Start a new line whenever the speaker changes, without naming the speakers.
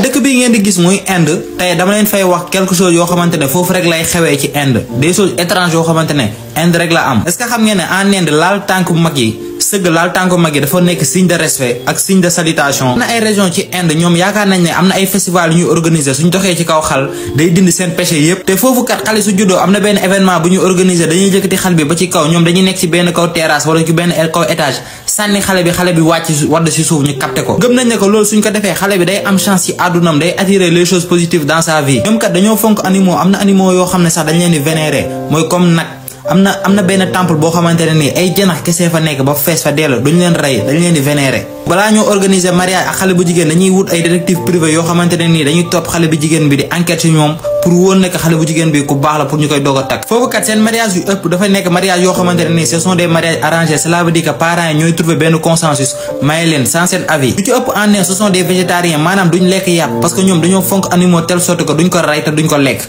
dëkk bi ngeen di gis muy Inde tey dama leen fay wax quelque chose yoo xamante ne foofu rek lay xewee ci Inde des choses étranges yoo xamante ne Inde rek la am. est-ce que xam ngeen ne en Inde laal tànk bu mag yi sëgg laal tànk bu mag yi dafa nekk signe de respect ak signe de salutation. am na ay région ci Inde ñoom yaakaar nañ ne am na ay festival yu ñuy organiser suñ doxee ci kaw xal day dindi seen péché yépp. te foofu kat xale su juddoo am na benn événement bu ñu organiser dañuy jëkkati xal bi ba ci kaw ñoom dañuy nekk ci benn kaw terrasse wala ci benn kaw étage sànni xale bi wàcc wadd ci suuf ñu capté ko. gëm nañ ne ko loolu suñ ko defee xale bi day am chance ci àddunam day attirer les choses positives dans sa vie. ñoom kat dañoo fonk animaux am na animaux yoo xam ne sax dañ leen di vénérer mooy comme nag am na benn temple boo xamante ne nii ay janax kese fa nekk ba fees fa dell duñ leen rey dañ leen di vénérer. balaa ñoo organiser mariage ak xale bu jigéen dañuy wut ay détective privé yoo xamante ne nii dañuy topp xale bu jigéen bi di enquête ci ñoom pour wóor nekk xale bu jigéen bi ku baax la pour ñu koy doog a takk. foofu kat seen mariage yu ëpp dafa nekk mariage yoo xamante ne nii ce sont des mariages arrangés. Cela veut dire que parents yi ñooy trouver benn consensus may leen sans seen avis. lu ci ëpp en ce sont des végétariens maanaam duñ lekk yàpp parce que ñoom dañoo fonk animaux telle sorte que duñ ko rey te duñ ko lekk.